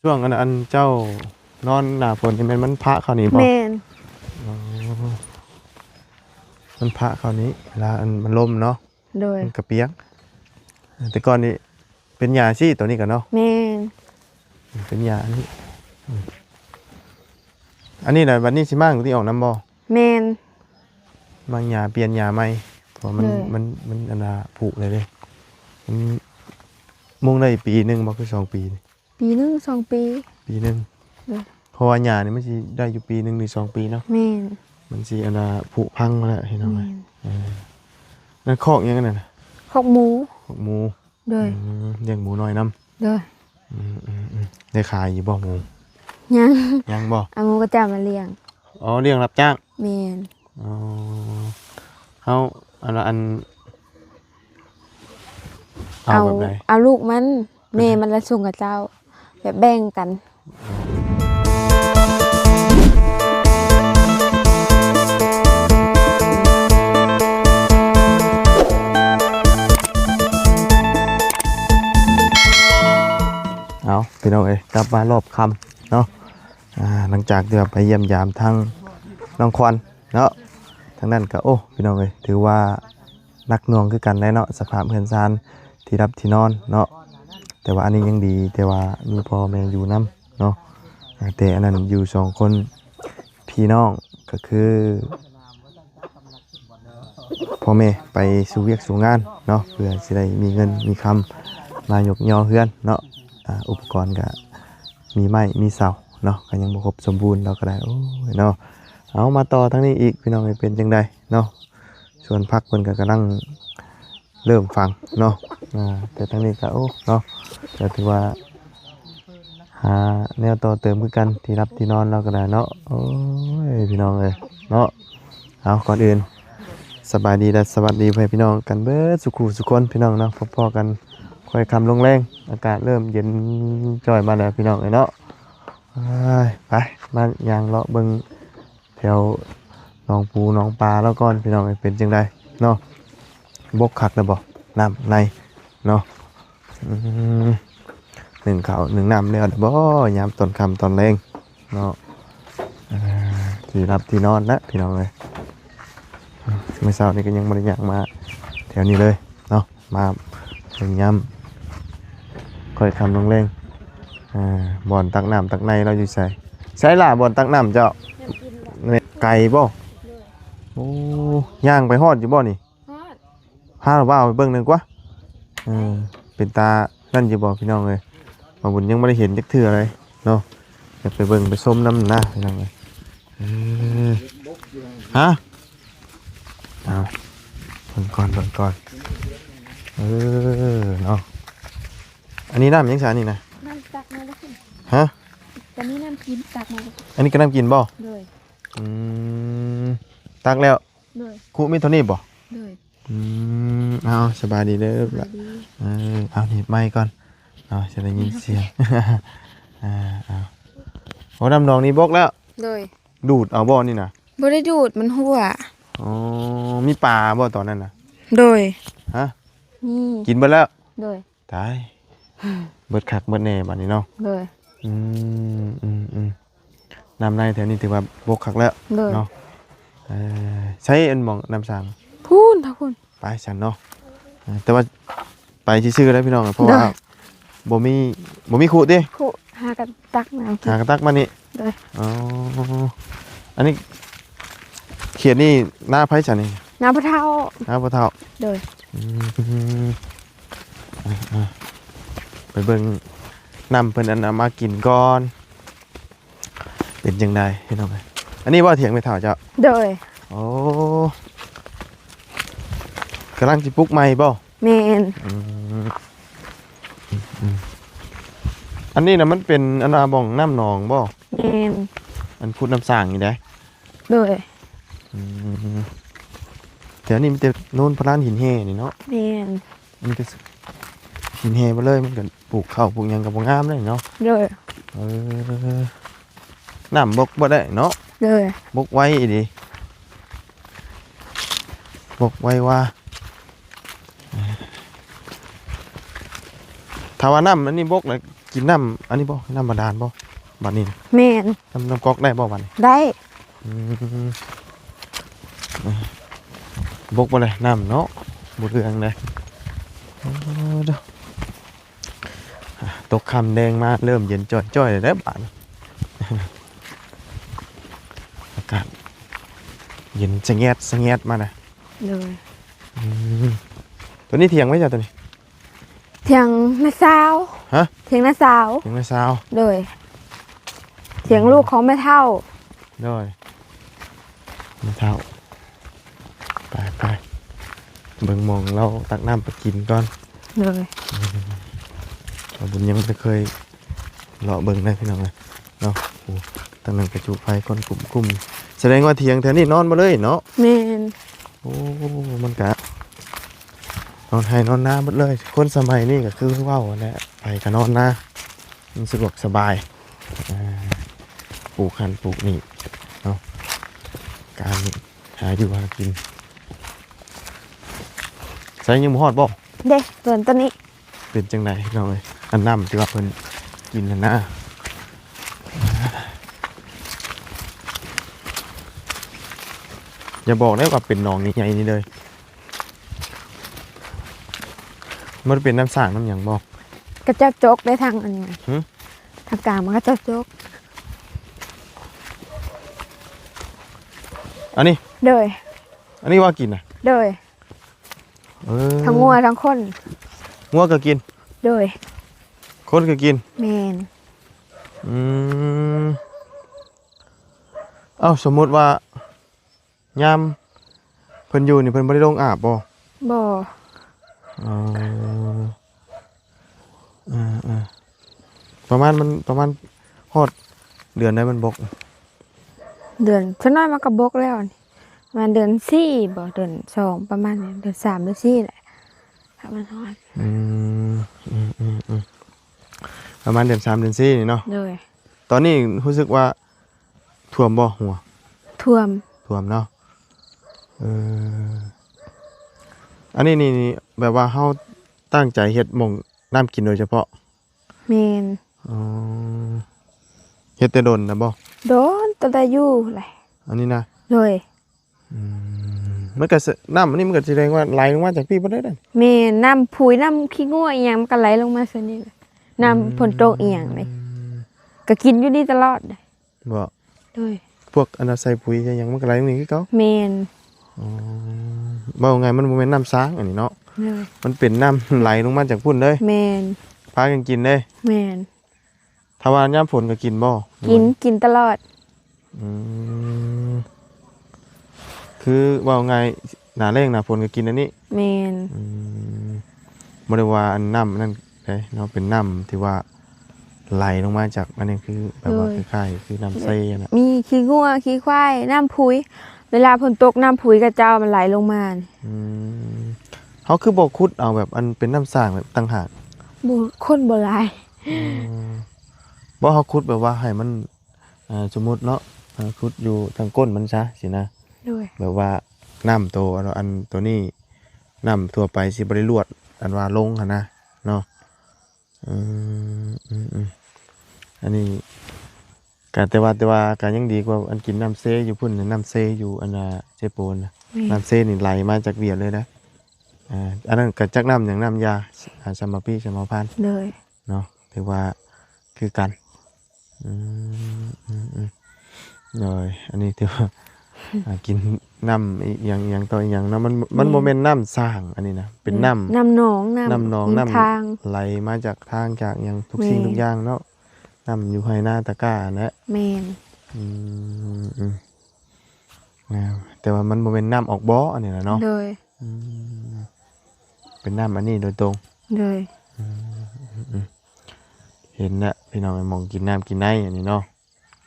ຊ່ວງອັນ ອັນເຈົ້ານອນໜ້າຝົນນີ້ແມ່ນມັນພະເຂົ້ານີ້ບໍ່? ແມ່ນ. ອໍ ມັນພະເຂົ້ານີ້ ເວລາອັນມັນລົມເນາະ ໂດຍ ມັນກະປຽກ. ແຕ່ກ່ອນນີ້ເປັນຫຍ້າຊີ້ ໂຕນີ້ກະເນາະ? ແມ່ນ. ເປັນຫຍ້າອັນນີ້ ອືມ ອັນນີ້ລະ ບັດນີ້ຊິມ້າງທີ່ອອກນຳບໍ່? ແມ່ນ. ມ້າງຫຍ້າ ປ່ຽນຫຍ້າໃໝ່ ເພາະວ່າມັນ ໂດຍ ມັນ ມັນອັນນ່າຜຸເລີຍເດ້. ມັນມຸງໄດ້ປີໜຶ່ງບໍ່ ຄືສອງປີນີ້? ປີໜຶ່ງສອງປີ. ປີໜຶ່ງ. ໂດຍ. ເພາະວ່າຫຍ້ານີ້ມັນຊິໄດ້ຢູ່ປີໜຶ່ງຫຼືສອງປີເນາະ? ແມ່ນ. ມັນຊິອັນນ່າຜຸພັງແລ້ວພີ່ນ້ອງເອີຍ. ແມ່ນ. ເອີ ນັ້ນຄອກຫຍັງອັນນັ້ນນະ? ຄອກໝູ. ຄອກໝູ. ໂດຍ. ອືມ ລ້ຽງໝູນ້ອຍນຳ. ໂດຍ. ອືມໆໆ ໄດ້ຂາຍຢູ່ບໍ່ໝູ? ຍັງ. ຍັງບໍ່? ເອົາໝູກະຈ້າມາລ້ຽງ. ອໍ ລ້ຽງຮັບຈ້າງ? ແມ່ນ. ອໍ ເຮົາອັນ ອັນ ເອົາ ເອົາແບບໃດ? ເອົາລູກມັນ ແມ່ມັນລະສົ່ງຂະເຈົ້າ ແບບແບ່ງກັນ. ເອົາ ພີ່ນ້ອງເອີຍ ກັບມາຮອບຄ່ຳເນາະ ອ່າ ຫຼັງຈາກທີ່ວ່າໄປຢ້ຽມຢາມທາງນ້ອງຂວັນເນາະ ທາງນັ້ນກະ ໂອ້ ພີ່ນ້ອງເອີຍ ຖືວ່າ ໜັກໜ່ວງຄືກັນແຫຼະເນາະ ສະພາບເຮືອນຊານທີ່ຮັບທີ່ນອນເນາະ. ແຕ່ວ່າອັນນີ້ຍັງດີ ແຕ່ວ່າມີພໍ່ແມ່ຢູ່ນຳເນາະ. ແຕ່ອັນນັ້ນຢູ່ສອງຄົນພີ່ນ້ອງ ກະຄືພໍ່ແມ່ໄປສູ່ວຽກສູ່ງານເນາະ ເພື່ອຊິໄດ້ມີເງິນມີຄຳມາຍົກຍໍເຮືອນເນາະ. ອາ ອຸປະກອນກະມີໄມ້ມີເສົາເນາະ ກະຍັງບໍ່ຄົບສົມບູນ ເຮົາກະໄດ້ ໂອ້ຍເນາະ. ເອົາ ມາຕໍ່ທາງນີ້ອີກ ພີ່ນ້ອງເອີຍ ເປັນຈັ່ງໃດເນາະ? ສວນຜັກເພິ່ນກະກຳລັງເລີ່ມຝັງເນາະ. ອາ ແຕ່ທາງນີ້ກະ ໂອ້ ເນາະ ກະຖືວ່າຫາແນວຕໍ່ເຕີມຄືກັນ ທີ່ຮັບທີ່ນອນເຮົາກະໄດ້ເນາະ. ໂອ້ຍ ພີ່ນ້ອງເອີຍເນາະ. ເອົາ ກ່ອນອື່ນ ສະບາຍດີ ແລະ ສະຫວັດດີພໍ່ແມ່ພີ່ນ້ອງກັນເບິດສູ່ຄູ່ສູ່ຄົນ ພີ່ນ້ອງເນາະ. ພົບພໍ້ກັນຄ່ອຍຄ່ຳລົງແລງ ອາກາດເລີ່ມເຢັນຈ່ອຍມາແລ້ວ ພີ່ນ້ອງເອີຍເນາະ. ໄປ ມາຍ່າງເລາະເບິ່ງ ແຖວໜອງປູໜອງປາລາວກ່ອນ ພີ່ນ້ອງເອີຍ ເປັນຈັ່ງໃດເນາະ? ບົກຄັກແລ້ວບໍ່ ນ້ຳໃນເນາະ? ອືມ ໜຶ້ງເຂົ້າໜຶ້ງນ້ຳແລ້ວບໍ່ ຍາມຕອນຄ່ຳຕອນແລງເນາະ? ອ່າ ທີ່ຮັບທີ່ນອນລະ ພີ່ນ້ອງເອີຍ. ມື້ເຊົ້ານີ້ກະຍັງບໍ່ໄດ້ຍ່າງມາແຖວນີ້ເລີຍເນາະ. ມາເບິ່ງຍາມຄ່ອຍຄ່ຳລົງແລງ. ອ່າ ບ່ອນຕັກນ້ຳຕັກໃນລາວຢູ່ໃສ? ໃສລະບ່ອນຕັກນ້ຳເຈົ້າ? ໄກບໍ່? ໂອ້ ຍ່າງໄປຮອດຢູ່ບໍ່ນີ້? ຮອດ. ພາລາວວ່າໄປເບິ່ງໜຶ່ງກວ່າ. ເອີ ເປັນຕານັ້ນຢູ່ບໍ່ ພີ່ນ້ອງເອີຍ? ບ່າວບຸນຍັງບໍ່ໄດ້ເຫັນຈັກເທື່ອເລີຍເນາະ. ຢາກໄປເບິ່ງໄປຊົມນຳນະ ພີ່ນ້ອງເອີຍ. ເອີ ຮະ? ເອົາ ເບິ່ງກ່ອນ ເບິ່ງກ່ອນ. ເອີ ເນາະ. ອັນນີ້ນ້ຳຫຍັງຊະນີ້ນະ? ນ້ຳຕັກມາແລ້ວ. ຮະ? ອັນນີ້ນ້ຳກິນ ຕັກມາແລ້ວ. ອັນນີ້ກະນ້ຳກິນບໍ່? ໂດຍ. ອືມ ຕັກແລ້ວ. ໂດຍ. ຄຸມີເທົ່ານີ້ບໍ່? ໂດຍ. ອືມ ເອົາ ສະບາຍດີເດີ. ສະບາຍດີ. ເອີ ເອົາ ໜີບໄມກ່ອນເນາະ ຈະໄດ້ຍິນສຽງ. ເອົາ ໂອ້ ນ້ຳໜອງນີ້ບົກແລ້ວ. ໂດຍ. ດູດເອົາບໍ່ນີ້ນະ? ບໍ່ໄດ້ດູດ ມັນຮົ່ວ. ອໍ ມີປາບໍ່ຕອນນັ້ນນະ? ໂດຍ. ຮະ? ມີ. ກິນເບິດແລ້ວ? ໂດຍ. ຕາຍ ເບິດຄັກເບິດແນ່ບາດນີ້ເນາະ. ໂດຍ. ອືມ ອືມ ອືມ ນ້ຳໃນແຖວນີ້ຖືວ່າບົກຄັກແລ້ວ. ໂດຍ. ເນາະ. ເອີ ໃສອັນໝ່ອງນ້ຳສັງ? ພຸ້ນ ທາງພຸ້ນ. ໄປຊັ້ນເນາະ. ເອີ ແຕ່ວ່າໄປຊື່ໆເດີພີ່ນ້ອງ ເພາະວ່າ ໂດຍ ບໍ່ມີ ບໍ່ມີຄຸຕິ? ຄຸ ຫາກະຕັກມາ ຫາກະຕັກມານີ້. ໂດຍ. ອໍ ອັນນີ້ ເຂດນີ້ນາໃຜຊັ້ນນີ້? ນາພໍ່ເຖົ້າ. ນາພໍ່ເຖົ້າ. ໂດຍ. ອືມ ອ່າໆ ໄປເບິ່ງນ້ຳເພິ່ນອັນເອົາມາກິນກ່ອນ ເປັນຈັ່ງໃດພີ່ນ້ອງເອີຍ. ອັນນີ້ບໍ່ຖຽງແມ່ເຖົ້າເຈົ້າ? ໂດຍ. ໂອ້ ກຳລັງຊິປຸກໃໝ່ບໍ່? ແມ່ນ. ອືມ ອືມ ອັນນີ້ນະມັນເປັນອັນວ່າບ່ອງນ້ຳໜອງບໍ່? ແມ່ນ. ອັນຂຸດນ້ຳສ້າງນີ້ໃດ໋. ໂດຍ. ອືມ ແຖວນີ້ມີແຕ່ໂນນພະລານຫີນແຮ່ນີ້ເນາະ. ແມ່ນ. ມີແຕ່ຫີນແຮ່ໝົດເລີຍ ມັນກະປູກເຂົ້າປູກຫຍັງກະບໍ່ງາມເລີຍເນາະ. ໂດຍ. ເອີ ນ້ຳບົກບໍ່ໄດ້ເນາະ. ໂດຍ. ບົກໄວອີ່ຫຼີ ບົກໄວວ່າ ຖ້າວ່ານ້ຳອັນນີ້ບົກລະ ກິນນ້ຳອັນນີ້ບໍ່? ນ້ຳບາດານບໍ່? ບາດນີ້ ແມ່ນ ນ້ຳ ນ້ຳກອກໄດ້ບໍ່ບາດນີ້? ໄດ້. ອືມ ບົກບໍ່ແລະ ນ້ຳເນາະ ບໍ່ເລື່ອງເດ້. ໂອ້ ຕົກຄ່ຳແດງມາ ເລີ່ມເຢັນຈ້ອຍໆແລ້ວເດ້ບາດນີ້ ອາກາດເຢັນສະແງດສະແງດມານະ. ໂດຍ. ອືມ ໂຕນີ້ຖຽງໄວ້ຈ້ະ ໂຕນີ້? ຖຽງນ້າສາວ. ຮະ? ຖຽງນ້າສາວ. ຖຽງນ້າສາວ. ໂດຍ. ຖຽງລູກຂອງແມ່ເຖົ້າ. ໂດຍ. ແມ່ເຖົ້າ ໄປໆ ເບິ່ງໝ່ອງລາວຕັກນ້ຳໄປກິນກ່ອນ. ໂດຍ. ອືມ ບ່າວບຸນຍັງບໍ່ເຄີຍເລາະເບິ່ງເດ້ພີ່ນ້ອງເອີຍເນາະ. ໂອ້ ທາງນັ້ນກະຈຸໄຟ ຄົນກຸ້ມໆ ສະແດງວ່າຖຽງແຖວນີ້ນອນໝົດເລີຍເນາະ. ແມ່ນ. ໂອ້ ມັນກະນອນໄຮ່ນອນນາໝົດເລີຍ. ຄົນສະໄໝນີ້ກະຄືເວົ້າຫັ້ນແຫຼະ ໃຜກະນອນນາ ມັນສະດວກສະບາຍ. ອ່າ ປູກຫັ້ນປູກນີ້ເນາະ ການຫາຢູ່ຫາກິນ. ໃສ່ຍັງບໍ່ຮອດບໍ່? ເດ້ ເພິ່ນຕົວນີ້. ເປັນຈັ່ງໃດພີ່ນ້ອງເອີຍ ອັນນ້ຳທີ່ວ່າເພິ່ນກິນຫັ້ນນະ? ຢ່າບອກເດີວ່າເປັນໜອງໃຫຍ່ໆນີ້ເດີ. ມັນເປັນນ້ຳສ້າງນ້ຳຫຍັງບໍ່? ຂະເຈົ້າຈົກໄດ້ທາງອັນນີ້. ຫື? ທາງກາງມັນຂະເຈົ້າຈົກ. ອັນນີ້? ໂດຍ. ອັນນີ້ວ່າກິນນະ? ໂດຍ. ເອີ ທັງງົວທັງຄົນ. ງົວກະກິນ? ໂດຍ. ຄົນກະກິນ? ແມ່ນ. ອືມ ເອົ້າ ສົມມຸດວ່າຍາມເພິ່ນຢູ່ນີ້ ເພິ່ນບໍ່ໄດ້ລົງອາບບໍ່? ບໍ່. ອໍ ເອີໆ ປະມານ ມັນປະມານຮອດເດືອນໃດມັນບົກ? ເດືອນ ສ່ວນຫຼາຍມັນກະບົກແລ້ວນີ້ ປະມານເດືອນສີ່ບໍ່ ເດືອນສອງ ປະມານນີ້ ເດືອນສາມ ເດືອນສີ່ແຫຼະ ຖ້າມັນຮອດ. ອືມ ອືມໆໆ ປະມານເດືອນສາມ ເດືອນສີ່ນີ້ເນາະ. ໂດຍ. ຕອນນີ້ຮູ້ສຶກວ່າຖ້ວມບໍ່ຫົວ? ຖ້ວມ. ຖ້ວມເນາະ. ເອີ ອັນນີ້ນີ້ ນີ້ແບບວ່າເຮົາຕັ້ງໃຈເຮັດໝ່ອງນ້ຳກິນໂດຍສະເພາະ? ແມ່ນ. ອໍ ເຮັດແຕ່ດົນນະບໍ່? ດົນ ຕັ້ງແຕ່ຢູ່ແຫຼະ ອັນນີ້ນະ. ໂດຍ. ອືມ ມັນກະ ນ້ຳອັນນີ້ມັນກະສະແດງວ່າໄຫຼລົງມາຈາກພີ້ເບິດເລີຍ. ແມ່ນ ນ້ຳຜຸຍ ນ້ຳຂີ້ງົວອີ່ຫຍັງ ມັນກະໄຫຼລົງມາສ່ວນນີ້ແຫຼະ ນ້ຳ ອືມ ຝົນຕົກອີ່ຫຍັງນີ້ ກະກິນຢູ່ນີ້ຕະຫຼອດ. ບໍ່? ໂດຍ. ພວກອັນໃສ່ປຸຍໃສ່ຫຍັງມັນກະໄຫຼລົງນີ້ຄືເກົ່າ? ແມ່ນ. ອໍ ເວົ້າງ່າຍມັນບໍ່ແມ່ນນ້ຳສ້າງອັນນີ້ເນາະ. ໂດຍ. ມັນເປັນນ້ຳໄຫຼລົງມາຈາກພຸ້ນເລີຍ. ແມ່ນ. ພາກັນກິນເດ້. ແມ່ນ. ຖ້າວ່າຍາມຝົນກະກິນບໍ່? ກິນ ກິນຕະຫຼອດ. ອືມ ຄືເວົ້າງ່າຍ ໜ້າແລ້ງໜ້າຝົນກະກິນອັນນີ້. ແມ່ນ. ອືມ ບໍ່ໄດ້ວ່າອັນນ້ຳອັນນັ້ນເດ້ເນາະ ເປັນນ້ຳທີ່ວ່າໄຫຼລົງມາຈາກອັນນີ້ ຄືແບບວ່າ ໂດຍ ຄ້າຍໆຄືນ້ຳເຊຫັ້ນນະ. ມີຂີ້ງົວຂີ້ຄວາຍ ນ້ຳຜຸຍ ເວລາຝົນຕົກນ້ຳຜຸຍຂະເຈົ້າມັນໄຫຼລົງມາ. ອືມ ເຮົາຄືບໍ່ຂຸດເອົາແບບອັນເປັນນ້ຳສ້າງແບບຕ່າງຫາກ? ບໍ່ ຄົນບໍ່ຫຼາຍ. ອໍ ບໍ່ ເຮົາຂຸດແບບວ່າໃຫ້ມັນ ອ່າ ສົມມຸດເນາະ ເຮົາຂຸດຢູ່ທາງກົ້ນມັນຊະຊີ້ນະ. ໂດຍ. ແບບວ່ານ້ຳໂຕ ອັນ ອັນໂຕນີ້ ນ້ຳທົ່ວໄປຊິບໍ່ໄດ້ລວດ ອັນວ່າລົງຫັ້ນນະເນາະ. ອືມ ອືມໆ ອັນນີ້ກະ ແຕ່ວ່າ ແຕ່ວ່າກະຍັງດີກວ່າອັນກິນນ້ຳເຊຢູ່ພຸ້ນ ນ້ຳເຊຢູ່ອັນນ່າ ເຊໂປນນະ. ແມ່ນ. ນ້ຳເຊນີ້ໄຫຼມາຈາກວຽດເລີຍນະ. ອ່າ ອັນນັ້ນກະຈັກນ້ຳຫຍັງ ນ້ຳຢາ ອ່າ ສຳມະປີ ສຳມະພັນ. ໂດຍ. ເນາະ ຖືວ່າຄືກັນ. ອືມ ອືມໆ ໂດຍ ອັນນີ້ຖືວ່າ ອ່າ ກິນນ້ຳອີ່ຫຍັງ ອີ່ຫຍັງຕໍ່ອີ່ຫຍັງເນາະ ມັນ ມັນ ແມ່ນ ບໍ່ແມ່ນນ້ຳສ້າງ ອັນນີ້ນະ ເປັນ ແມ່ນ ນ້ຳ ນ້ຳໜອງ ນ້ຳ ນ້ຳໜອງ ນ້ຳທາງ ໄຫຼມາຈາກທາງຈາກຫຍັງ ທຸກສິ່ງ ແມ່ນ ທຸກຢ່າງເນາະ ນ້ຳຢູ່ໄຮ່ນາຕາກ້າຫັ້ນແຫຼະ. ແມ່ນ. ອືມ ອືມ ແຕ່ວ່າມັນບໍ່ແມ່ນນ້ຳອອກບໍ່ ອັນນີ້ນະເນາະ. ໂດຍ. ອືມ ເປັນນ້ຳອັນນີ້ໂດຍຕົງ. ໂດຍ. ອືມ ເຫັນແລ້ວພີ່ນ້ອງ ໝ່ອງກິນນ້ຳກິນໃນອັນນີ້ເນາະ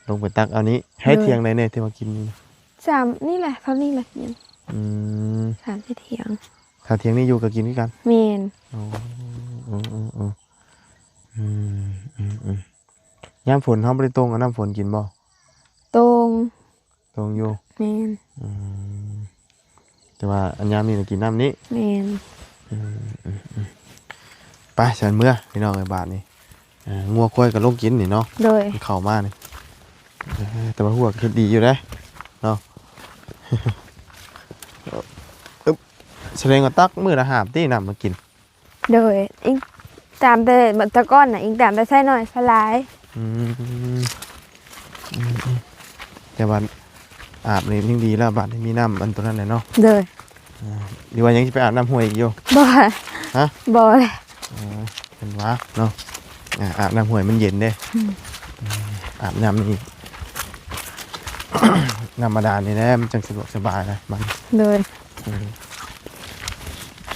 ລົງໄປຕັກເອົານີ້. ໃຫ້ ໂດຍ ຖຽງໃດແດ່ທີ່ວ່າກິນນີ້? ສາມ ນີ້ແຫຼະ ເທົ່ານີ້ແຫຼະ. ອືມ ສາມ ສີ່ຖຽງ. ຖ້າຖຽງນີ້ຢູ່ກໍກິນຄືກັນ? ແມ່ນ. ອໍ ເອີໆ ອືມ ຍາມຝົນເຮົາບໍ່ໄດ້ຕົງເອົານ້ຳຝົນກິນບໍ່? ຕົງ. ຕົງຢູ່. ແມ່ນ. ອືມ ແຕ່ວ່າອັນຍາມນີ້ນະກິນນ້ຳນີ້. ແມ່ນ. ອືມ ອືມ ອືມ ໄປຊັ້ນເມືອພີ່ນ້ອງເອີຍ ບາດນີ້ ອ່າ ງົວຄວາຍກໍລົງກິນນີ້ເນາະ ໂດຍ ມັນເຂົ້າມານີ້ ເອີ ແຕ່ວ່າຫົວກໍເຮັດດີຢູ່ເດ້ເນາະ ອຶບ ສະແດງວ່າຕັກມື້ລະຫາບຕິນ້ຳມາກິນ ໂດຍ ອີງຕາມແຕ່ ແຕ່ກ່ອນນະ ອີງຕາມແຕ່ໃຊ້ໜ້ອຍໃຊ້ຫຼາຍ ອືມ ອືມ ອືມ ແຕ່ວ່າອາບນີ້ຍັງດີແລ້ວ ບາດນີ້ມີນ້ຳອັນໂຕນັ້ນແຫຼະເນາະ ໂດຍ ອ່າ ຫຼືວ່າຍັງຊິໄປອາບນ້ຳຫ້ວຍອີກຢູ່? ບໍ່ ຮະ? ບໍ່ເລີຍ ອໍ ເພິ່ນວ່າເນາະ ອ່າ ອາບນ້ຳຫ້ວຍມັນເຢັນເດ້ ອືມ ອືມ ອາບນ້ຳນີ້ ນ້ຳບາດານນີ້ແຫຼະ ມັນຈັ່ງສະດວກສະບາຍນະ ມັນ ໂດຍ ເອີ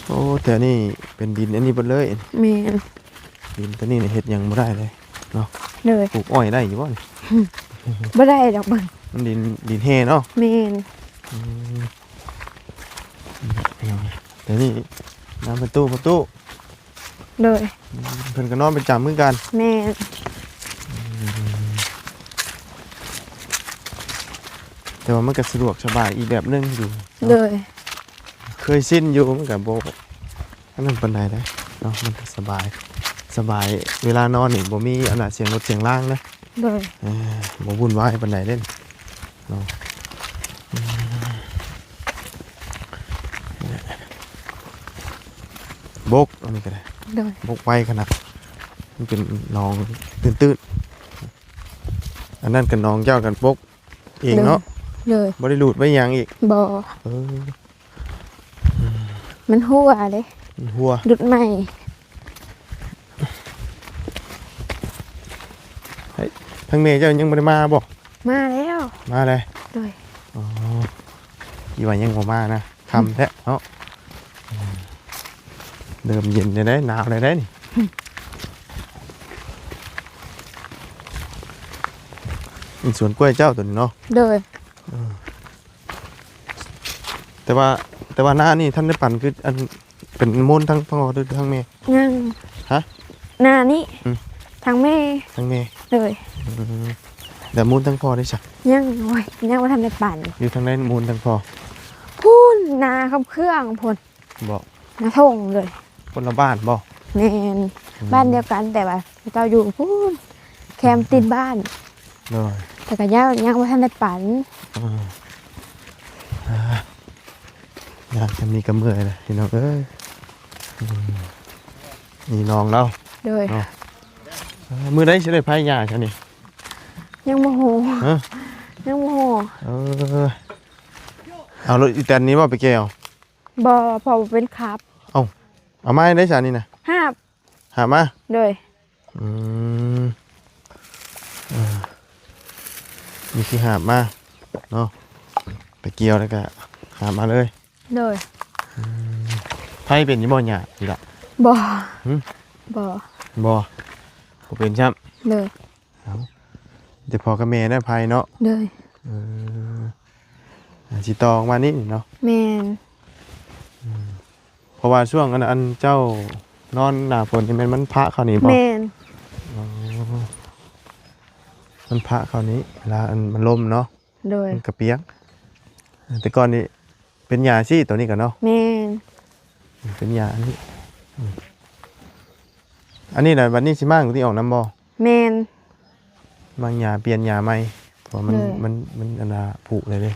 ໂອ້ ແຖວນີ້ເປັນດິນອັນນີ້ເບິດເລີຍ ແມ່ນ ດິນຕົວນີ້ນີ້ເຮັດຫຍັງບໍ່ໄດ້ເລີຍເນາະ ໂດຍ ປູກອ້ອຍໄດ້ຢູ່ບໍ່ນີ້? ບໍ່ໄດ້ດອກເບິ່ງ ມັນດິນ ດິນແຮ່ເນາະ ແມ່ນ ອືມ ແຕ່ນີ້ນຳປະຕູ ປະຕູ ໂດຍ ເພິ່ນກໍນອນປະຈຳຄືກັນ ແມ່ນ ອືມ ແຕ່ວ່າມັນກໍສະດວກສະບາຍອີກແບບໜຶ່ງຢູ່ເນາະ ໂດຍ ເຄີຍຊິນຢູ່ ມັນກໍບໍ່ ອັນນັ້ນປານໃດເດ້ເນາະ ມັນກໍສະບາຍ ສະບາຍ ເວລານອນນີ້ບໍ່ມີອັນນ່າສຽງລົດສຽງລາງເດ້ ໂດຍ ເອີ ບໍ່ວຸ່ນວາຍປານໃດເດ້ເນາະ ອືມ ບົກ ອັນນີ້ກໍໄດ້ ໂດຍ ບົກໄວຂະໜາດ ມັນເປັນໜອງຕື້ນໆ ອັນນັ້ນກໍໜອງເຈົ້າກັນບົກ ເອງເນາະ ໂດຍ ບໍ່ໄດ້ລູດໄວ້ຫຍັງອີກ ບໍ່ ເອີ ມັນຮົ່ວເດ້ ມັນຮົ່ວ ຫຼຸດໃໝ່ ເຮີ້ຍ ທາງແມ່ເຈົ້າຍັງບໍ່ໄດ້ມາບໍ່? ມາແລ້ວ ມາແລ້ວ ໂດຍ ອໍ ຄິດວ່າຍັງບໍ່ມານະ ຄ່ຳແທ້ເນາະ ເລີ່ມເຢັນແລ້ວເດ້ ໜາວແລ້ວເດ້ນີ້ ນີ້ສວນກ້ວຍເຈົ້າຕົວນີ້ເນາະ ໂດຍ ເອີ ແຕ່ວ່າ ແຕ່ວ່າໜ້ານີ້ທັນໄດ້ປັ່ນ ຄືອັນ ເປັນມູນທັງພໍ່ ຫຼື ທັງແມ່? ຍັງ ຮະ? ໜ້ານີ້ ອືມ ທັງແມ່ ທັງແມ່ ໂດຍ ອືມ ແລ້ວມູນທັງພໍ່ໄດ້ຊະ? ຍັງ ໂອ້ຍ ຍັງບໍ່ທັນໄດ້ປັ່ນ ຢູ່ທາງໃດມູນທັງພໍ່? ພຸ້ນ ນາຄຳເຄື່ອງພຸ້ນ ບໍ່ ນາທົ່ງເລີຍ ຄົນລະບ້ານບໍ່? ແມ່ນ ອືມ ບ້ານດຽວກັນ ແຕ່ວ່າເຂົາເຈົ້າຢູ່ພຸ້ນ ແຄມຕິດບ້ານ ໂດຍ ແຕ່ກໍຍັງ ຍັງບໍ່ທັນໄດ້ປັ່ນ ອືມ ອ່າ ຍາກຈະມີກະເມື່ອຍເລີຍພີ່ນ້ອງເອີຍ ອືມ ນີ້ນ້ອງລາວ ໂດຍ ເນາະ ເອີ ມື້ໃດຊິໄດ້ໄພຫຍ້າຊະນີ້? ຍັງບໍ່ຮູ້ ຮະ? ຍັງບໍ່ຮູ້ ເອີ ເອົາລົດອີແຕນນີ້ບໍ່ໄປແກ່? ບໍ່ ເພາະບໍ່ເປັນຂັບ ເອົ້າ ເອົາມາໃຫ້ໄດ້ຊະນີ້ນະ ຫາບ ຫາບມາ ໂດຍ ອືມ ເອີ ມີທີ່ຫາບມາເນາະ ໄປກ່ຽວແລ້ວກະຫາບມາເລີຍ ໂດຍ ອືມ ໄພເປັນຢູ່ບໍ່ຫຍ້າອີ່ຫຼະ? ບໍ່ ຫຶ? ບໍ່ ບໍ່ ບໍ່ເປັນຊ້ຳ ໂດຍ ເອົາ ແຕ່ພໍ່ກັບແມ່ນະໄພເນາະ ໂດຍ ເອີ ອາ ຊິຕໍ່ອອກມານີ້ເນາະ ແມ່ນ ອືມ ເພາະວ່າຊ່ວງອັນ ອັນເຈົ້ານອນໜ້າຝົນນີ້ແມ່ນມັນພະເຂົ້ານີ້ບໍ່? ແມ່ນ ອໍ ມັນພະເຂົ້ານີ້ ເວລາອັນມັນລົມເນາະ ໂດຍ ມັນກະປຽກ ແຕ່ກ່ອນນີ້ເປັນຫຍ້າຊີ້ ໂຕນີ້ກະເນາະ ແມ່ນ ເປັນຫຍ້າອັນນີ້ ອືມ ອັນນີ້ນະ ບັດນີ້ຊິມ້າງຕົວນີ້ອອກນຳບໍ່? ແມ່ນ ມ້າງຫຍ້າ ປ່ຽນຫຍ້າໃໝ່ ເພາະວ່າມັນ ໂດຍ ມັນ ມັນອັນນ່າຜຸເລີຍເດ້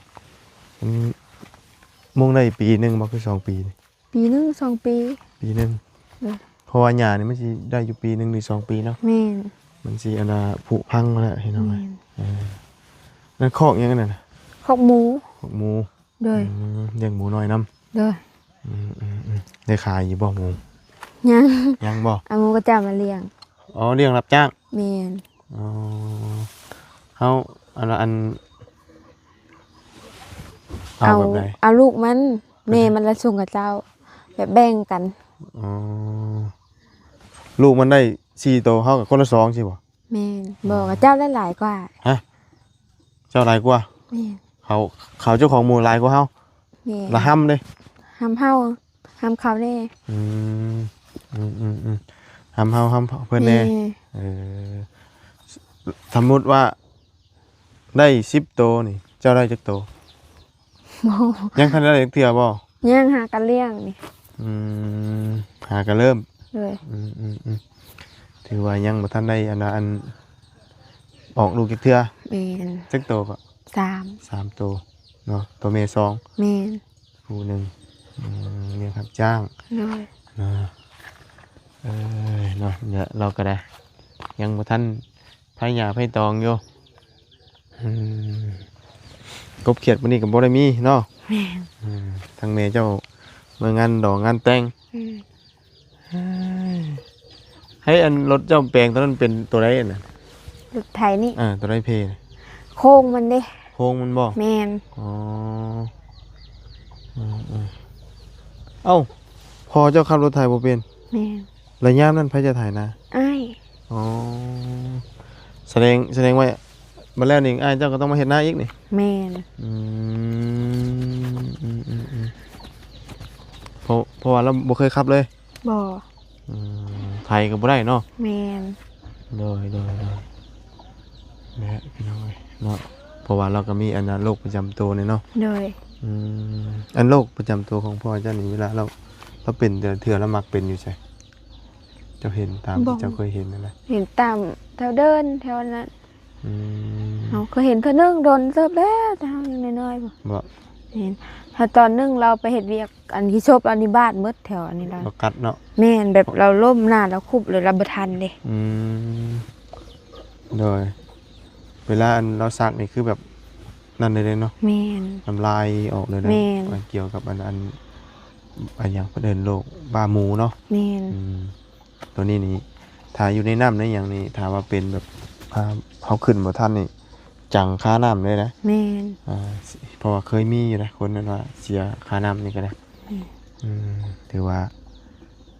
ມັນມຸງໄດ້ປີໜຶ່ງບໍ່ ຄືສອງປີນີ້? ປີໜຶ່ງ ສອງປີ ປີໜຶ່ງ ໂດຍ ເພາະວ່າຫຍ້ານີ້ມັນຊິໄດ້ຢູ່ປີໜຶ່ງ ຫຼື ສອງປີເນາະ ແມ່ນ ມັນຊິອັນນ່າຜຸພັງແລ້ວພີ່ນ້ອງເອີຍ ແມ່ນ ເອີ ນັ້ນຄອກຫຍັງອັນນັ້ນນະ? ຄອກໝູ ຄອກໝູ ໂດຍ ອືມ ລ້ຽງໝູນ້ອຍນຳ ໂດຍ ອືມໆໆ ໄດ້ຂາຍຢູ່ບໍ່ໝູ? ຍັງ ຍັງບໍ່? ເອົາໝູກະເຈົ້າມາລ້ຽງ ອໍ ລ້ຽງຮັບຈ້າງ ແມ່ນ ອໍ ເຮົາ ອັນ ອັນ ເອົາ ເອົາແບບໃດ? ເອົາລູກມັນ ແມ່ມັນລະສົ່ງກະເຈົ້າ ແບບແບ່ງກັນ ອໍ ລູກມັນໄດ້ສີ່ໂຕ ເຮົາກະຄົນລະສອງຊີ້ບໍ່? ແມ່ນ ບໍ່ ກະເຈົ້າໄດ້ຫຼາຍກວ່າ ຮະ? ເຈົ້າຫຼາຍກວ່າ ແມ່ນ ເຂົາ ເຂົາເຈົ້າຂອງໝູຫຼາຍກວ່າເຮົາ ແມ່ນ ລະຫ້ຳເດ້ ຫ້ຳເຮົາ ຫ້ຳເຂົາແດ່ ອືມ ອືມໆໆ ຫ້ຳເຮົາ ຫ້ຳເພິ່ນແດ່ ແມ່ນ ເອີ ສ- ສົມມຸດວ່າໄດ້ສິບໂຕນີ້ ເຈົ້າໄດ້ຈັກໂຕ? ບໍ່ ຍັງທັນໄດ້ຈັກເທື່ອບໍ່? ຍັງ ຫາກະລ້ຽງນີ້ ອືມ ຫາກະເລີ່ມ ໂດຍ ອືມໆ ຖືວ່າຍັງບໍ່ທັນໄດ້ອັນວ່າອັນ ອອກລູກຈັກເທື່ອ. ແມ່ນ. ຈັກໂຕກໍ? ສາມ ສາມໂຕເນາະ. ໂຕແມ່ສອງ. ແມ່ນ. ຜູ້ໜຶ່ງ. ອືມ ລ້ຽງຮັບຈ້າງ. ໂດຍ. ເນາະ ເອີຍ ເນາະ ເນຍ ລາວກໍໄດ້ ຍັງບໍ່ທັນໄຜຫຍ້າໄຜຕອງຢູ່. ອືມ ກົບຂຽດມື້ນີ້ກໍບໍ່ໄດ້ມີເນາະ. ແມ່ນ. ອືມ ທາງແມ່ເຈົ້າເມືອງານດອງງານແຕ່ງ. ອືມ. ເອີຍ ໃຫ້ອັນລົດເຈົ້າແປງຕົວນັ້ນເປັນຕົວໃດອັນນັ້ນ? ລົດໄຖນີ້. ເອີ ຕົວໃດເພ? ໂຄ້ງມັນເດ້. ໂຄ້ງມັນບໍ່? ແມ່ນ. ອໍ ເອີໆ ເອົ້າ ພໍ່ເຈົ້າຂັບລົດໄຖບໍ່ເປັນ? ແມ່ນ. ແລ້ວຍາມນັ້ນໃຜຈະໄຖນາ? ອ້າຍ. ອໍ ສະແດງ ສະແດງວ່າ ບັດແລ້ວນີ້ອ້າຍເຈົ້າກໍຕ້ອງມາເຮັດນາອີກນີ້? ແມ່ນ. ອືມ ອືມໆໆ ເພາະ ເພາະວ່າລາວບໍ່ເຄີຍຂັບເລີຍ? ບໍ່. ອືມ ໄຖກໍບໍ່ໄດ້ເນາະ? ແມ່ນ. ໂດຍ ໂດຍ ໂດຍ ແຫຼະ ພີ່ນ້ອງເອີຍເນາະ ເພາະວ່າລາວກໍມີອັນນະ ໂລກປະຈຳໂຕນີ້ເນາະ? ໂດຍ. ອືມ ອັນໂລກປະຈຳໂຕຂອງພໍ່ເຈົ້ານີ້ ເວລາລາວ ລາວເປັນແຕ່ລະເທື່ອ ລາວມັກເປັນຢູ່ໃສ? ເຈົ້າເຫັນຕາມທີ່ເຈົ້າເຄີຍເຫັນນັ້ນນະ? ເຫັນຕາມແຖວເດີ່ນແຖວນັ້ນ. ອືມ ເຮົາເຄີຍເຫັນເທື່ອໜຶ່ງ ດົນເຕີບແລ້ວ ແຕ່ເຮົາຍັງນ້ອຍໆພຸ້ນ. ບໍ່ ເຫັນ ເຮົາຕອນໜຶ່ງລາວໄປເຮັດວຽກ ອັນທີ່ສົບລາວນີ້ບາດໝົດແຖວອັນນີ້ລະ ລາວກັດເນາະ. ແມ່ນ ແບບລາວລົ້ມໜ້າລາວຄຸບເລີຍ ລາວບໍ່ທັນເດ້. ອືມ ໂດຍ ເວລາອັນລາວຊັກນີ້ຄືແບບນັ້ນເລີຍເນາະ. ແມ່ນ. ນ້ຳລາຍອອກເລີຍເນາະ. ແມ່ນ. ກ່ຽວກັບອັນ ອັນ ອັນຫຍັງເພິ່ນເອີ້ນໂລກບ້າໝູເນາະ. ແມ່ນ. ອືມ ຕົວນີ້ນີ້ ຖ້າຢູ່ໃນນ້ຳໃນຫຍັງນີ້ ຖ້າວ່າເປັນແບບ ອ່າ ເຮົາຂຶ້ນບໍ່ທັນນີ້ ຈັງຄານ້ຳເລີຍນະ. ແມ່ນ. ອ່າ ເພາະວ່າເຄີຍມີຢູ່ນະ ຄົນນັ້ນວ່າເສຍຄານ້ຳນີ້ກໍໄດ້. ແມ່ນ. ອືມ ຖືວ່າ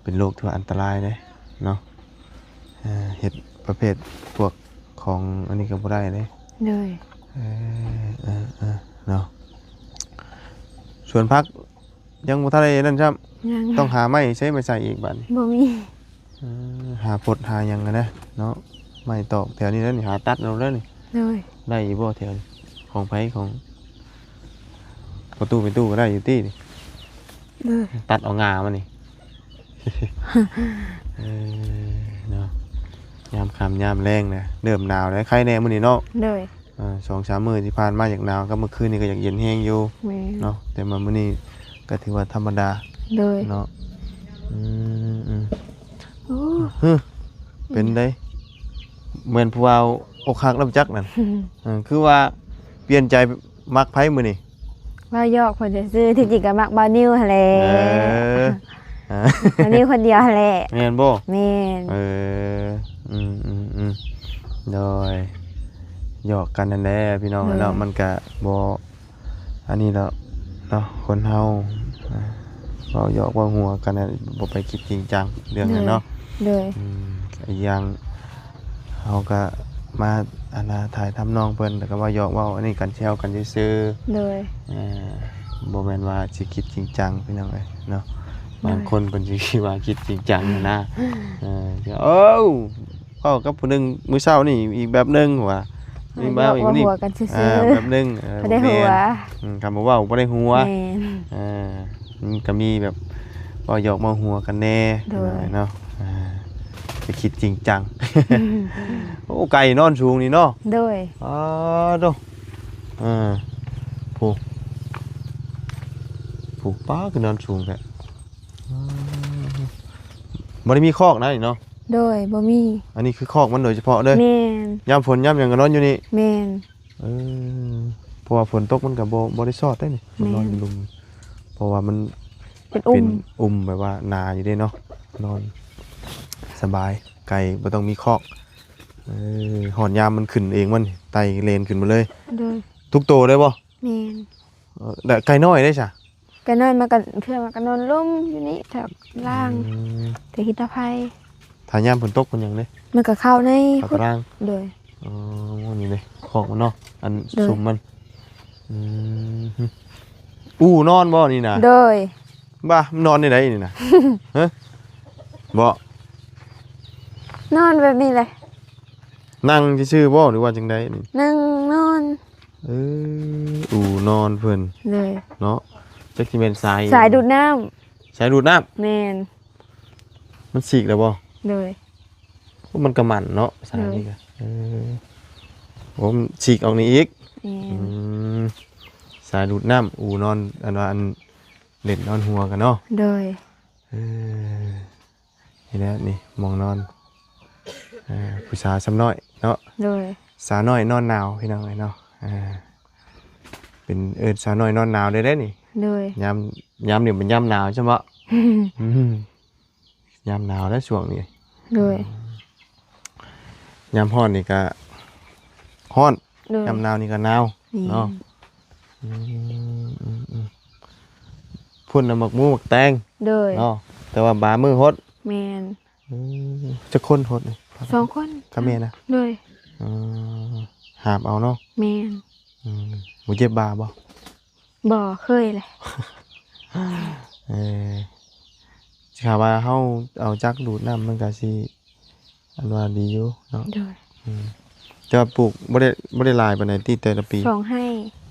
ເປັນໂລກທີ່ວ່າອັນຕະລາຍເດ້ເນາະ. ເຮັດປະເພດພວກຂອງອັນນີ້ກໍບໍ່ໄດ້ເດ້. ໂດຍ. ເອີ ເອີ ເອີ ເນາະ ສວນຜັກ ຍັງບໍ່ທັນໄດ້ນັ້ນຊ້ຳ. ຍັງ. ຕ້ອງຫາໄມ້ໃຊ້ມາໃສ່ອີກບາດນີ້. ບໍ່ມີ. ເອີ ຫາພົດຫາຫຍັງຫັ້ນນະເນາະ ໄມ້ຕອກແຖວນີ້ແຫຼະນີ້ ຫາຕັດເອົາເດີນີ້. ໂດຍ. ໄດ້ຢູ່ບໍ່ແຖວນີ້ ຂອງໃຜ ຂອງພໍ່ຕູ້ແມ່ຕູ້ກໍໄດ້ຢູ່ຕິນີ້? ໂດຍ. ຕັດເອົາງ່າມັນນີ້. ເອີ ເນາະ ຍາມຄ່ຳຍາມແລງນະ ເລີ່ມໜາວແລ້ວ ໄຄແດ່ມື້ນີ້ເນາະ. ໂດຍ. ອ່າ ສອງສາມມື້ທີ່ຜ່ານມາຢາກໜາວ ກັບມື້ຄືນນີ້ກໍຢາກເຢັນແຮງຢູ່. ແມ່ນ. ເນາະ ແຕ່ມາມື້ນີ້ກໍຖືວ່າທຳມະດາ. ໂດຍ. ເນາະ ອືມໆ ໂອ້ ຫຶ ເປັນໃດ? ແມ່ນຜູ້ບ່າວອົກຫັກແລ້ວຈັກນັ້ນ. ເອີ ຄືວ່າປ່ຽນໃຈມັກໃຜມື້ນີ້? ເວົ້າຢອກເພິ່ນຊື່ໆ ທີ່ຈິງກໍມັກບ່າວນິວຫັ້ນແຫຼະ. ເອີ ບ່າວນິວຄົນດຽວຫັ້ນແຫຼະ. ແມ່ນບໍ່? ແມ່ນ. ເອີ ອືມໆໆ ໂດຍ ຢອກກັນຫັ້ນແຫຼະພີ່ນ້ອງເນາະ. ໂດຍ. ມັນກະບໍ່ອັນນີ້ດອກເນາະ ຄົນເຮົາ ອ່າ ເວົ້າຢອກເວົ້າຫົວກັນນະ ບໍ່ໄປຄິດຈິງຈັງເລື່ອງນັ້ນເນາະ. ໂດຍ. ອືມ ອີກຢ່າງ ເຮົາກະມາ ອັນນ່າ ຖ່າຍທຳນ້ອງເພິ່ນ ແລ້ວກະເວົ້າຢອກເວົ້າອັນນີ້ກັນ ແຊວກັນຊື່ໆ. ໂດຍ. ເອີ ບໍ່ແມ່ນວ່າຊິຄິດຈິງຈັງພີ່ນ້ອງເອີຍເນາະ. ໂດຍ. ບາງຄົນເພິ່ນຊິວ່າຄິດຈິງຈັງຫັ້ນນະ. ເອີ ເອີ ເວົ້າກັບຜູ້ໜຶ່ງມື້ເຊົ້ານີ້ອີກແບບໜຶ່ງວ່າ ມີມາອີກນີ້ ເວົ້າຫົວກັນຊື່ໆ ເອີ ແບບໜຶ່ງ. ເອີ ບໍ່ໄດ້ຫົວ. ອືມ ຄຳວ່າເວົ້າບໍ່ໄດ້ຫົວ. ແມ່ນ. ເອີ ມັນກະມີແບບເວົ້າຢອກເວົ້າຫົວກັນແດ່. ໂດຍ. ເນາະ ອ່າ ໄປຄິດຈິງຈັງ. ໂອ້ ໄກ່ນອນສູງນີ້ເນາະ. ໂດຍ. ອໍ ໂດ ເອີ ຜູ້ ຜູ້ ປ້າ ຄືນອນສູງແທ້. ອໍ ບໍ່ໄດ້ມີຄອກນະນີ້ເນາະ. ໂດຍ. ບໍ່ມີ. ອັນນີ້ຄືຄອກມັນໂດຍສະເພາະເລີຍ. ແມ່ນ. ຍາມຝົນຍາມຫຍັງກໍນອນຢູ່ນີ້. ແມ່ນ. ເອີ ເພາະວ່າຝົນຕົກມັນກໍບໍ່ ບໍ່ໄດ້ຊອດໄດ໋ນີ້. ແມ່ນ. ມັນນອນຢູ່ລຸ່ມ ເພາະວ່າມັນເປັນອຸ່ມ ເປັນອຸ່ມແບບວ່າໜາຢູ່ເດ້ເນາະ ນອນສະບາຍ ໄກ່ບໍ່ຕ້ອງມີຄອກ. ເອີ ຮອດຍາມມັນຂຶ້ນເອງ ມັນໄຕ່ເລນຂຶ້ນມາເລີຍ. ໂດຍ. ທຸກໂຕເລີຍບໍ່? ແມ່ນ. ເອີ ແລະໄກ່ນ້ອຍເດ້ຊະ? ໄກ່ນ້ອຍມັນກໍ ເທື່ອມັນກໍນອນລົມຢູ່ນີ້ແຖວລ່າງ. ອືມ. ແຖວຫີນຕາໄພ. ຖ້າຍາມຝົນຕົກມັນຫຍັງເດ້? ມັນກໍເຂົ້າໃນ ເຂົ້າຕາລາງ. ໂດຍ. ອໍ ນີ້ເດ້ ຄອກມັນເນາະ ອັນ ໂດຍ ຊຸມມັນ. ອືມ. ອູ່ນອນບໍ່ນີ້ນະ? ໂດຍ. ບ້າ ມັນນອນແນວໃດນີ້ນະ? ຮະ? ບໍ່ ນອນແບບນີ້ແຫຼະ. ນັ່ງຊື່ໆບໍ່ ຫຼືວ່າຈັ່ງໃດນີ້? ນັ່ງນອນ. ເອີ ອູ່ນອນເພິ່ນ. ໂດຍ. ເນາະ ຈັກຊິແມ່ນສາຍ ສາຍດູດນ້ຳ. ສາຍດູດນ້ຳ. ແມ່ນ. ມັນສີກແລ້ວບໍ່? ໂດຍ. ມັນກໍໝັ້ນເນາະ ສາຍນີ້ກໍ ເອີ ໂອ້ ມັນສີກອອກນີ້ອີກ ແມ່ນ ອືມ ສາຍດູດນ້ຳ ອູ່ນອນ ອັນວ່າອັນ ເຫຼັ້ນນອນຫົວກັນເນາະ ໂດຍ ເອີ ນີ້ແຫຼະ ນີ້ໝ່ອງນອນ ເອີ ຜູ້ສາວຊຳນ້ອຍເນາະ ໂດຍ ສາວນ້ອຍນອນໜາວ ພີ່ນ້ອງເອີຍເນາະ ເອີ ເປັນ ເອີ້ນສາວນ້ອຍນອນໜາວໄດ້ເດ້ນີ້ ໂດຍ ຍາມ ຍາມນີ້ເປັນຍາມໜາວຊັ້ນເບາະ ອືມ ຍາມໜາວແລ້ວຊ່ວງນີ້ ໂດຍ ຍາມຮ້ອນນີ້ກະຮ້ອນ ໂດຍ ຍາມໜາວນີ້ກະໜາວ ແມ່ນ ເນາະ ອືມ ພຸ້ນນະ ໝາກໝູໝາກແຕງ ໂດຍ ເນາະ ແຕ່ວ່າບາງມື້ຫົດ ແມ່ນ ອືມ ຈັກຄົນຫົດນີ້ ສອງຄົນ ກັບແມ່ນະ ໂດຍ ອືມ ຫາບເອົາເນາະ ແມ່ນ ອືມ ບໍ່ເຈັບບ່າບໍ່? ບໍ່ເຄີຍເລີຍ ເອີ ຖ້າວ່າເຮົາເອົາຈັກດູດນ້ຳ ມັນກະຊິ ອັນວ່າດີຢູ່ເນາະ ໂດຍ ອືມ ແຕ່ວ່າປູກບໍ່ໄດ້ ບໍ່ໄດ້ຫຼາຍປານໃດຕິ ແຕ່ລະປີ ສອງໄຮ່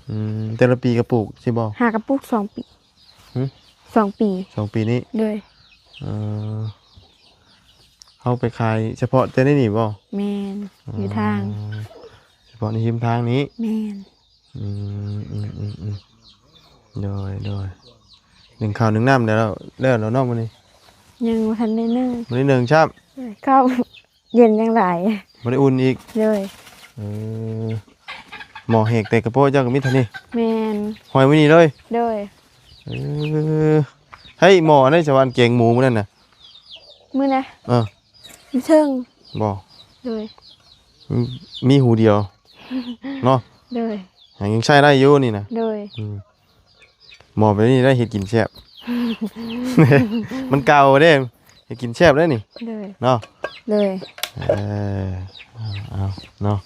ອືມ ແຕ່ລະປີກໍປູກຊີ້ບໍ່? ຫາກໍປູກສອງປີ ຫື? ສອງປີ ສອງປີນີ້ ໂດຍ ເອີ ເຮົາໄປຂາຍສະເພາະແຕ່ໃນນີ້ບໍ່? ແມ່ນ ອໍ ຢູ່ທາງ ສະເພາະໃນຮິມທາງນີ້ ແມ່ນ ອືມ ອືມ ອືມ ອືມ ໂດຍ ໂດຍ ໜຶ້ງເຂົ້າໜຶ້ງນ້ຳແລ້ວ ແລ້ວເນາະມື້ນີ້? ຍັງບໍ່ທັນໄດ້ໜຶ້ງ ບໍ່ໄດ້ໜຶ້ງຊ້ຳ ເຂົ້າເຢັນຍັງຫຼາຍ ບໍ່ໄດ້ອຸ່ນອີກ ໂດຍ ເອີ ໝໍ້ແຫກແຕ່ກະໂປະເຈົ້າກໍມີເທົ່ານີ້ ແມ່ນ ຫ້ອຍໄວ້ນີ້ເລີຍ ໂດຍ ເອີ ໃຫ້ໝໍ້ອັນໃດສະຫວ່ານແກງໝູມື້ນັ້ນນະ ມື້ນະ ເອີ ຢູ່ເທິງ ບໍ່ ໂດຍ ມີ ມີຫູດຽວເນາະ ໂດຍ ຫາຍັງໃຊ້ໄດ້ຢູ່ນີ້ນະ ໂດຍ ອືມ ໝໍ້ແບບນີ້ໄດ້ເຮັດກິນແຊບ ມັນເກົ່າເດ້ ເຮັດກິນແຊບໄດ້ນີ້ ໂດຍ ເນາະ ໂດຍ ເອີ ເອົາ ເອົາ ເນາະ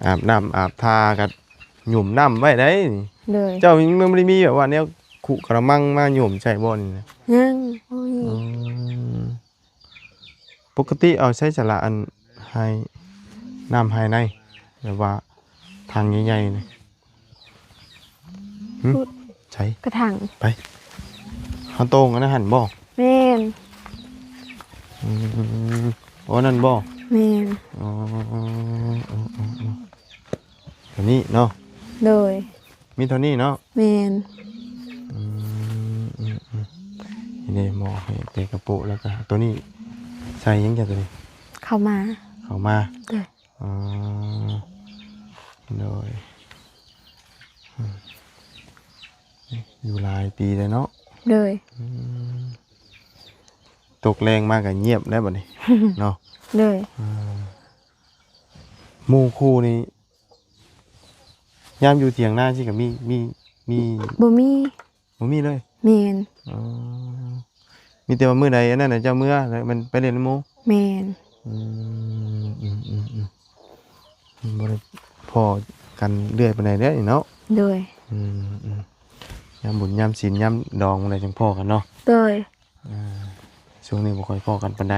ອາບນ້ຳອາບທ່າກໍຫຍຸ່ມນ້ຳໄວ້ໄດ໋ນີ້ ໂດຍ ເຈົ້າຍັງບໍ່ໄດ້ມີແບບວ່າແນວຄຸກະລະມັງມາຫຍຸ່ມໃຊ້ບໍ່ນີ້ນະ? ຍັງບໍ່ມີ ອືມ ປົກກະຕິເອົາໃຊ້ສະລະອັນໄຮ ນ້ຳໄຮໃນ ແບບວ່າຖັງໃຫຍ່ໆນີ້ ຫຶ ພຸດ ໃສ ກະຖັງ ໄປ ເຮົາໂຕ່ງອັນນັ້ນຫັ້ນບໍ່? ແມ່ນ ອືມ ໂອ້ ນັ້ນບໍ່? ແມ່ນ ອໍ ໂຕນີ້ເນາະ ໂດຍ ມີເທົ່ານີ້ເນາະ ແມ່ນ ອືມ ອືມ ອືມ ນີ້ເດ້ ໝໍ້ໃຫ້ແຕ່ກະໂປະ ແລ້ວກະໂຕນີ້ໃສ່ຫຍັງຈ້ະໂຕນີ້? ເຂົ້າໝາ ເຂົ້າໝາ ໂດຍ ອໍ ໂດຍ ອືມ ຢູ່ຫຼາຍປີແລ້ວເນາະ ໂດຍ ອືມ ຕົກແລງມາກະງຽບແລ້ວບັດນີ້ເນາະ ໂດຍ ອືມ ໝູ່ຄູ່ນີ້ ຍາມຢູ່ຖຽງນາຊີ້ກະມີ ມີ ມີ ບໍ່ມີ ບໍ່ມີເລີຍ ແມ່ນ ອໍ ມີແຕ່ວ່າມື້ໃດອັນນັ້ນນະ ເຈົ້າເມືອ ແລ້ວມັນໄປຫຼິ້ນນຳໝູ່ ແມ່ນ ອືມ ອືມ ອືມ ອືມ ບໍ່ໄດ້ພໍ້ກັນເລື້ອຍປານໃດເດ້ເນາະ ໂດຍ ອືມ ອືມ ຍາມບຸນຍາມສິນຍາມດອງພຸ້ນແຫຼະ ຈັ່ງພໍ້ກັນເນາະ ໂດຍ ອ່າ ຊ່ວງນີ້ບໍ່ຄ່ອຍພໍ້ກັນປານໃດ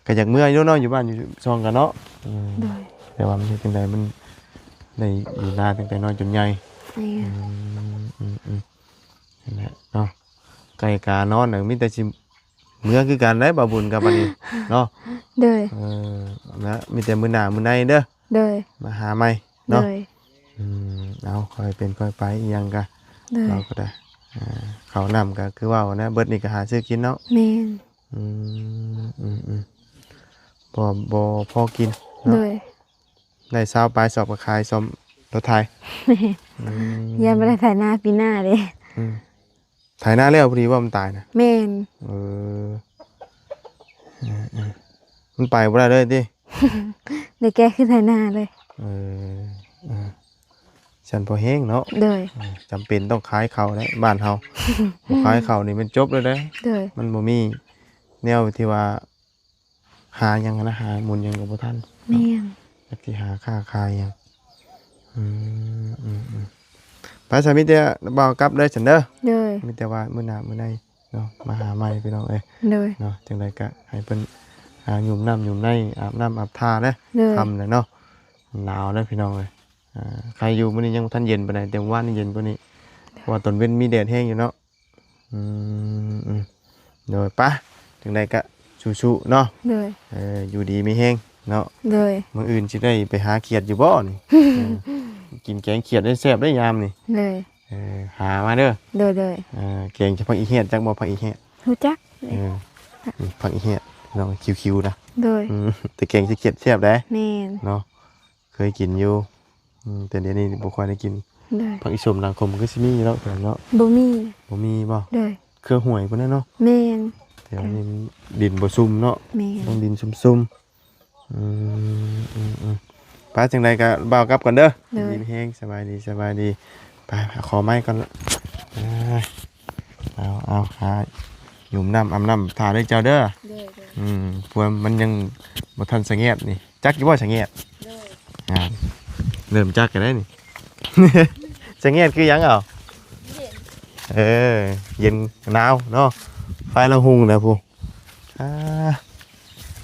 ກໍຢາກເມືອຢູ່ເນາະ ຢູ່ບ້ານຢູ່ຊ່ອງກັນເນາະ ອືມ ໂດຍ ແຕ່ວ່າມັນເຮັດຈັ່ງໃດ ມັນໄດ້ຢູ່ນາຕັ້ງແຕ່ນ້ອຍຈົນໃຫຍ່ ແມ່ນ ອືມ ອືມ ອືມ ນັ້ນແຫຼະເນາະ ໄກ່ການອນນະ ມີແຕ່ຊິເມືອຄືກັນໄດ໋ ບ່າວບຸນກັບອັນນີ້ເນາະ ໂດຍ ເອີ ນະ ມີແຕ່ມື້ໜ້າມື້ໃນເດີ ໂດຍ ມາຫາໃໝ່ເນາະ ໂດຍ ອືມ ເອົາ ຄ່ອຍເປັນຄ່ອຍໄປ ອີ່ຫຍັງກະ ໂດຍ ເຮົາກໍໄດ້ ອ່າ ເຂົ້ານ້ຳກໍຄືເວົ້ານະ ເບິດນີ້ກໍຫາຊື້ກິນເນາະ ແມ່ນ ອືມ ອືມ ອືມ ພໍ ພໍ ພໍກິນເນາະ ໂດຍ ໄດ້ຊາວປາຍສອບກໍຂາຍສ້ອມລົດໄຖ ແມ່ນ ອືມ ຢ້ານບໍ່ໄດ້ໄຖນາປີໜ້າເດ້ ອືມ ໄຖນາແລ້ວພໍດີບໍ່ ມັນຕາຍນະ ແມ່ນ ເອີ ເອີ ເອີ ມັນໄປບໍ່ໄດ້ເລີຍຕິ ໄດ້ແກ້ຄືໄຖນາເລີຍ ເອີ ເອີ ຊັ້ນພໍແຮງເນາະ ໂດຍ ເອີ ຈຳເປັນຕ້ອງຂາຍເຂົ້າແຫຼະ ບ້ານເຮົາ ບໍ່ຂາຍເຂົ້ານີ້ແມ່ນຈົບເລີຍເດ້ ໂດຍ ມັນບໍ່ມີແນວທີ່ວ່າ ຫາຫຍັງຫັ້ນນະ ຫາໝູນຫຍັງກໍບໍ່ທັນ ແມ່ນ ຈັກຊິຫາຄ້າຂາຍຫຍັງ ອືມ ອືມ ອືມ ໄປຊະ ມີແຕ່ບ່າວກັບເດີຊັ້ນເດີ ໂດຍ ມີແຕ່ວ່າມື້ໜ້າມື້ໃນເນາະ ມາຫາໃໝ່ພີ່ນ້ອງເອີຍ ໂດຍ ເນາະ ຈັ່ງໃດກະໃຫ້ເພິ່ນ ອ່າ ຫຍຸ່ມນ້ຳຫຍຸ່ມໃນ ອາບນ້ຳອາບທ່າເດີ ໂດຍ ຄ່ຳແລ້ວເນາະ ໜາວເດີພີ່ນ້ອງເອີຍ ອ່າ ໃຄຢູ່ ມື້ນີ້ຍັງບໍ່ທັນເຢັນປານໃດ ແຕ່ມື້ວານນີ້ເຢັນກວ່ານີ້ ເພາະວ່າຕອນເວັນມີແດດແຮງຢູ່ເນາະ ອືມ ອືມ ໂດຍ ປະ ຈັ່ງໃດກະ ສູ້ໆເນາະ ໂດຍ ເອີ ຢູ່ດີມີແຮງເນາະ ໂດຍ ມື້ອື່ນຊິໄດ້ໄປຫາຂຽດຢູ່ບໍ່ນີ້ ເອີ ກິນແກງຂຽດໄດ້ແຊບໄດ້ຍາມນີ້ ໂດຍ ເອີ ຫາມາເດີ ໂດຍ ໂດຍ ເອີ ແກງຈະຜັກອີແຮດ ຈັກບໍ່ຜັກອີແຮດ ຮູ້ຈັກ ເອີ ນີ້ຜັກອີແຮດ ນ້ອງຄິວໆນະ ໂດຍ ອືມ ແຕ່ແກງຈະຂຽດແຊບເດ້ ແມ່ນ ເນາະ ເຄີຍກິນຢູ່ ອືມ ແຕ່ດຽວນີ້ບໍ່ຄ່ອຍໄດ້ກິນ ໂດຍ ຜັກອີສົມນາຄົມຄືຊິມີຢູ່ເນາະ ແຖວເນາະ ບໍ່ມີ ບໍ່ມີບໍ່ ໂດຍ ເຄືອຫ້ວຍພຸ້ນນະເນາະ ແມ່ນ ແຖວນີ້ດິນບໍ່ຊຸ່ມເນາະ ແມ່ນ ຕ້ອງດິນຊຸ່ມໆ ອືມ ອືມ ອືມ ໄປ ຈັ່ງໃດກໍບ່າວກັບກ່ອນເດີ ໂດຍ ດີມີແຮງ ສະບາຍດີ ສະບາຍດີ ໄປ ຂໍໄມ້ກ່ອນລະ ເອົາ ເອົາ ຫາຫຍຸ້ມນ້ຳ ອາບນ້ຳ ຖ້າເດີເຈົ້າເດີ ໂດຍ ໂດຍ ອືມ ເພາະວ່າມັນຍັງບໍ່ທັນສະແງດນີ້ ຈັກຢູ່ບໍ່ສະແງດ ໂດຍ ອ່າ ເລີ່ມຈັກກັນໄດ້ນີ້ ສະແງດຄືຫຍັງເອົາ ເອີ ເຢັນໜາວເນາະ ໄຟລາວຮຸ່ງນະພຸ້ນ ອ່າ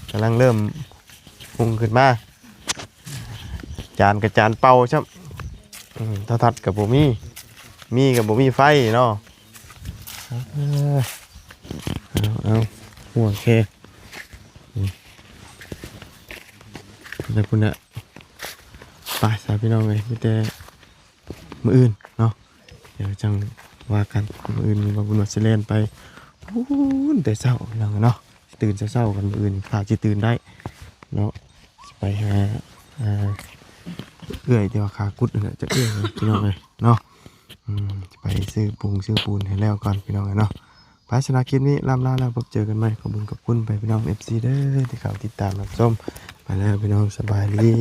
ກຳລັງເລີ່ມຮຸ່ງຂຶ້ນມາ ຈານກະຈານເປົ່າຊ້ຳ ອືມ ໂທລະທັດກະບໍ່ມີ ມີກະບໍ່ມີໄຟເນາະ ເອີ ເອົາ ເອົາ ຫົວແຄ ອືມ ແລ້ວພຸ້ນນະ ໄປຊະພີ່ນ້ອງເອີຍ ມີແຕ່ ມື້ອື່ນເນາະ ດຽວຈັ່ງວ່າກັນ ມື້ອື່ນບໍ່ບຸນວ່າຊິແລ່ນໄປພຸ້ນແຕ່ເຊົ້າພີ່ນ້ອງເນາະ ຕື່ນເຊົ້າໆກັນ ມື້ອື່ນຖ້າຊິຕື່ນໄດ້ເນາະ ຊິໄປຫາ ອ່າ ເອື້ອຍທີ່ວ່າຂາກຸດນັ້ນແຫຼະ ຈັກເອື້ອຍພີ່ນ້ອງເອີຍເນາະ ອືມ ຊິໄປຊື້ປຸງຊື້ປູນໃຫ້ແລ້ວກ່ອນພີ່ນ້ອງເອີຍເນາະ ໄປ ສຳລັບຄລິບນີ້ລ່ຳລາແລ້ວ ພົບເຈີກັນໃໝ່ ຂອບບຸນຂອບຄຸນໄປພີ່ນ້ອງເອັຟຊີເດີ ທີ່ເຂົ້າຕິດຕາມຮັບຊົມ ໄປແລ້ວພີ່ນ້ອງ ສະບາຍດີ.